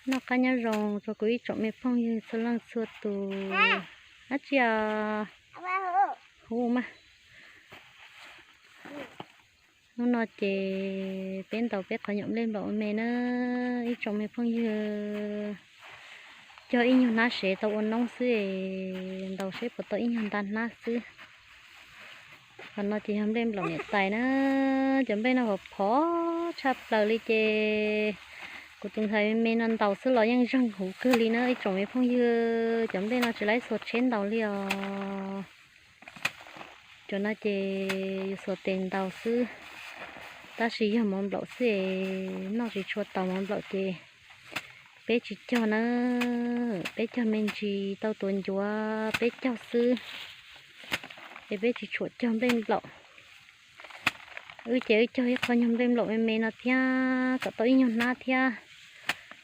Noj qab nyob zoo rau kuv ib tsoom me phooj ywg txhua leej txhua tus. Dab tsi os? Hu mas. Hnub no ces peb ntaus peb qhov nyuam nplej nplaum me na, ib tsoom me phooj ywg. Cog ib nyuag hnab sev tau ua noob xwb es ntaus seb puas tau ib nyuag nta hnab xwb. Qhov no ces yog nplej nplaum niam tais na, cov nplej no phov phov tshaj plaws li ces kuv tus ntxhais me me no ntaus xwb los yeej zeeg huv kawg li na ib tsoom me phooj ywg. Cov nplej no tsis laib xuas tsheb ntaus li os. Cov no ces yus xuas tes ntaus xwb, tab sis yog mov nplaum xwb es noj tsis tshua tau mov nplaum ces peb tsis cog na, peb cog me ntsis tau tuav ncuav peb cog xwb, es peb tsis tshua cog nplej nplaum. Wb ces wb cog ib qho nyuag nplej nplaum me me no thiab kom tau ib nyuag hnab thiab,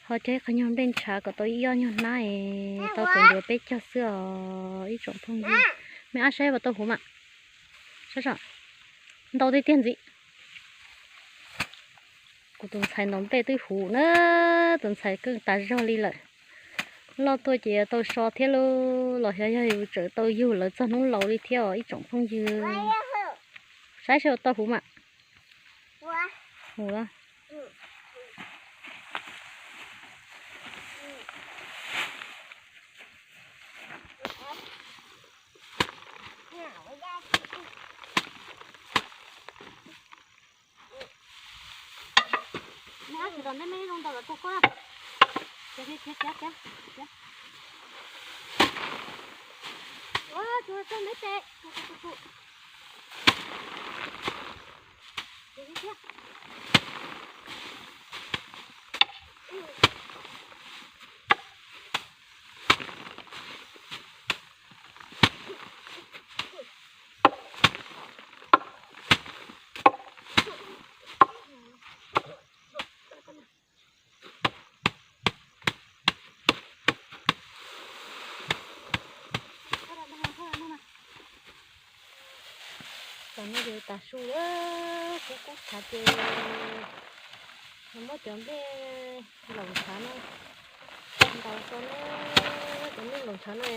ho cog ib qho nyuag nplej ntshav kom tau ib ob nyuag hnab es tau tuav ncuav peb cog xwb os ib tsoom phooj ywg. Me ab saib puas tau huv mas, saib saib, ntau tiag tiag ntxiv. Kuv tus ntxhais ntaus nplej twb huv na, tus ntxhais keej tas zog li lawm. Loj tuaj ces yuav tau so thiab lauj, los xyov yog yus tseem tau yug lawv txog hnub laus li thiab os ib tsoom phooj ywg. Saib saib puas tau huv mas. Huv. Tam no ces tas su lawm, kub kub tshav ces muab cov nplej nplaum ntshav no ntaus tso na, cov nplej nplaum ntshav no.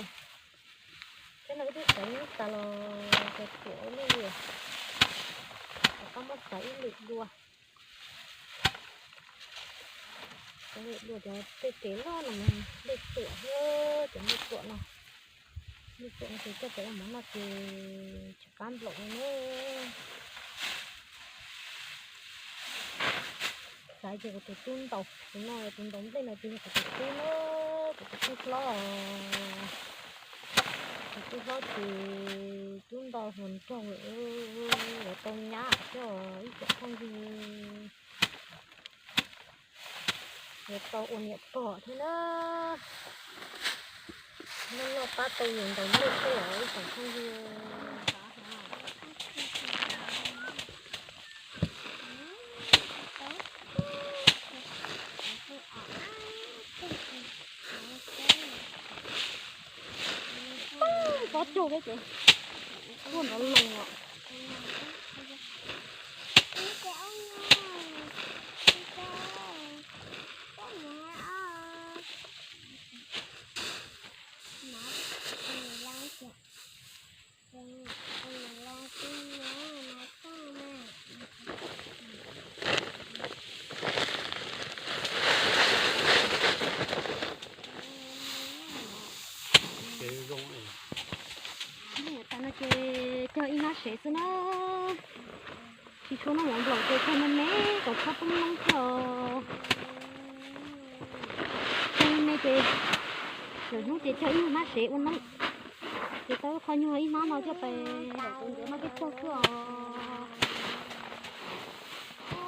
Thiab no wb twb xaiv nyuj tas los tsuam ua luaj li, rov qab muab xaiv ib lwm dua. Xaiv ib lwm dua cov tej kev loj no mas nplej tsuam thiab, cov nplej tsuam no, nplej tsuam no ces coj pem ua mov noj ces tsis qab nplaum li na. Xaiv ces kuv tus tub ntaus, tus no tus ntaus nplej no ces yog kuv tus tub na, kuv tus tub hlob. Kuv tub hlob ces tub nto hluas nraug, yuav tau nyab thiab os ib tsoom phooj ywg, yuav tau ua niam pog thiab na. Loj loj pab tau yus ntaus nplej xwb os ib tsoom phooj ywg. Pob cug thiab ces kuj nrov loos os. Ces cog ib hnab sev xwb na, tsis tshua noj mov nplaum ces cog me me kom txhob poob noob thiab os. Cog me me ces lwm hnub ces cog ib nyuag hnab sev ua noob, ces tau qho nyuag ib hnab no coj pem ntawm tus ntawd no peb cog xwb os.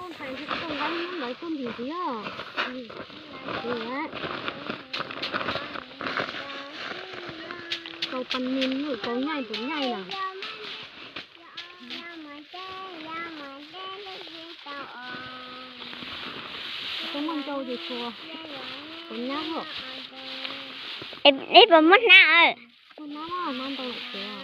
Ntxhais ntshe tsis tau nqa lub hnub ntawd tuaj ntim ntxiv os. Tau pas nis lwm tau nyaij tus nyaij na. Tau muaj ncau ces tsuas, tsuas nyab os. Ib puas muab hnab? Muab hnab, hnab ntau lawm tiag.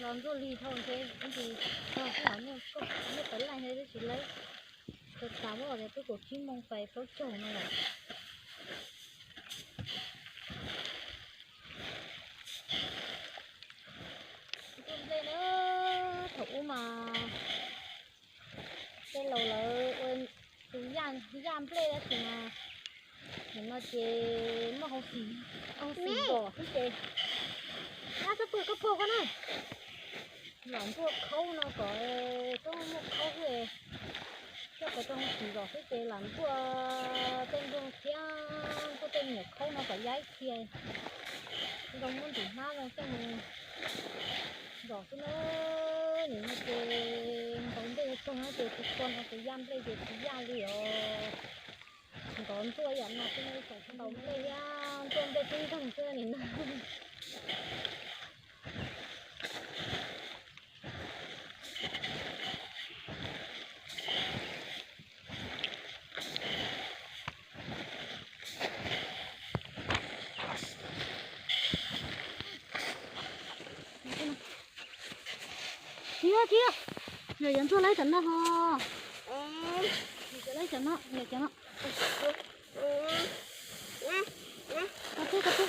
Los ntxuaj lig dhau ntshe ib ntsis no xwb los muaj, muaj pais laij thiab tab sis lawv tau tas lawm tias twb kaum tsib moos pais plaub caug no lawm. Ntxuaj nplej na, thaum ub mas tej laus lawv ua tus yaj nplej dab tsi mas, nim no ces muaj hauv xim, hauv xim npom xwb ces, ab, koj pw koj pog koj na, lam ntxuaj khaub no kom txhob muaj khaub xwb, coj pais rau hauv xim zom xwb ces lam ntxuaj tej nplooj thiab ntxuaj tej me nyuam khaub no kom yaib kiag, zoo muab ntim hnab zoo coj mus zom xwb na. Nim no ces ntaus nplej tag ces tsis tshua no ces yaj nplej ces tsis yaj li os. Nkawd ntxuaj yam no xwb, ntaus nplej thiab ntxuaj nplej tib nkeeg xwb nim no. Tsis, tsis, yog yuav ntxuaj laib cov no ho. Yog cov no, yog cov no. Koj twb, koj twb,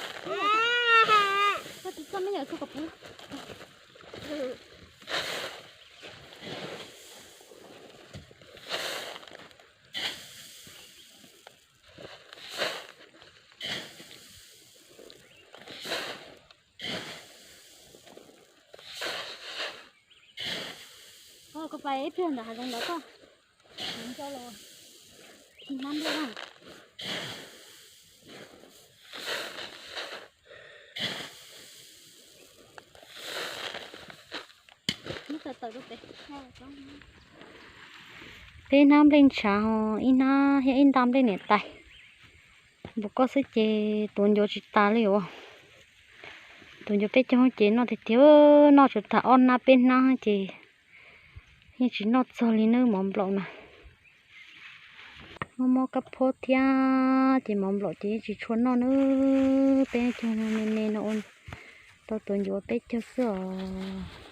koj tsis txaj me nyuam koj kom puv. Koj pais ib pliag ntawm hav zoov ntawd koj. Mus rau los khi hnab nplej na. Peb hnab nplej ntshav ho ib hnab thiab ib nta nplej niam tais. Npaum koj xwb ces tuav ncuav tsis tas li os. Tuav ncuav peb caug ces noj tiag tiag, noj tsuas tag ob hnab peb hnab ces yeej tsis noj txog li nawb mov nplaum na. Mob mob kab phob thiab ces mov nplaum ces yeej tsis tshua noj nawb. Peb caug me me no ua tau tuav ncuav peb caug xwb os.